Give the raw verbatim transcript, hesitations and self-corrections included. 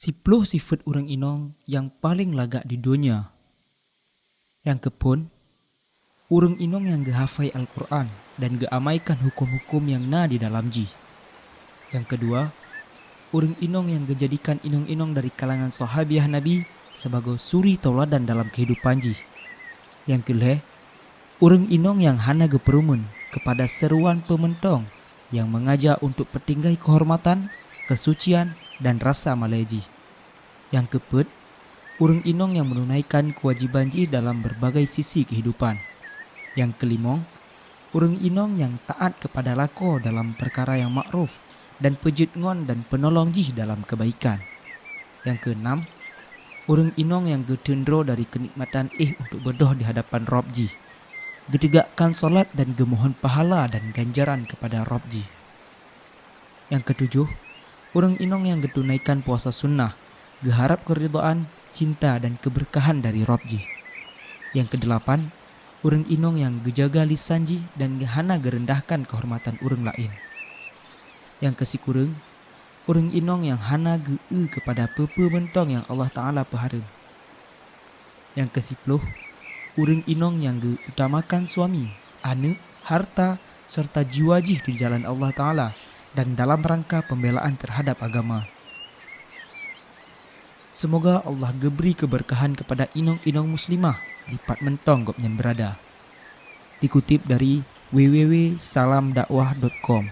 Siploh sifeuet ureuëng inong nyang paleng lagak di donya. Nyang keuphon, ureuëng inong nyang geuhafai Al-Qur'an dan geuamaikan huköm-huköm nyang na di dalam jih. Nyang keudua, ureuëng inong nyang geujadikan inong-inong dari kalangan sahabiah Nabi sibagoe suri teuladan dalam keuhidupan jih. Nyang keulhée, ureuëng inong nyang hana geupeureumeun keupada seuruan peumeuntong nyang meungaja untuk peutinggai keuhormatan, keusucian, dan rasa malée jih. Nyang keupeuet, ureuëng inong nyang meununaikan keuwajéban jih dalam beurbagai sisi keuhidupan. Nyang keulimong, ureuëng inong nyang taát keupada lakoe dalam peukara nyang makruf dan peujeuet ngon dan peunolong jih dalam keubaikan. Nyang keunam, ureuëng inong nyang geuteundroe dari keunikmatan éh untuk beudôh di hadapan Rabb jih, geuteugakkan salat dan geumohon pahala dan ganjaran keupada Rabb jih. Nyang keutujoh, ureuëng inong nyang geutunaikan puasa sunnah, geuharab keuridhaan, cinta dan keubeurkahan dari Rabb jih. Nyang keudelapan, ureuëng inong nyang geujaga lisan jih dan hana geureundahkan keuhormatan ureuëng laén. Nyang keusikureueng, ureuëng inong nyang hana geu-eu keupada peue-peue mantong nyang Allah Taala peuhareuem. Nyang keusiploh, ureuëng inong nyang geuutamakan suami, aneuëk, harta, serta jiwa jih di jalan Allah Taala dan dalam rangka pembelaan terhadap agama. Seumoga Allah geubri keubeurkahan keupada inong-inong muslimah dipat mantong gobnyan beurada. Dikutip dari w w w salam dakwah dot com.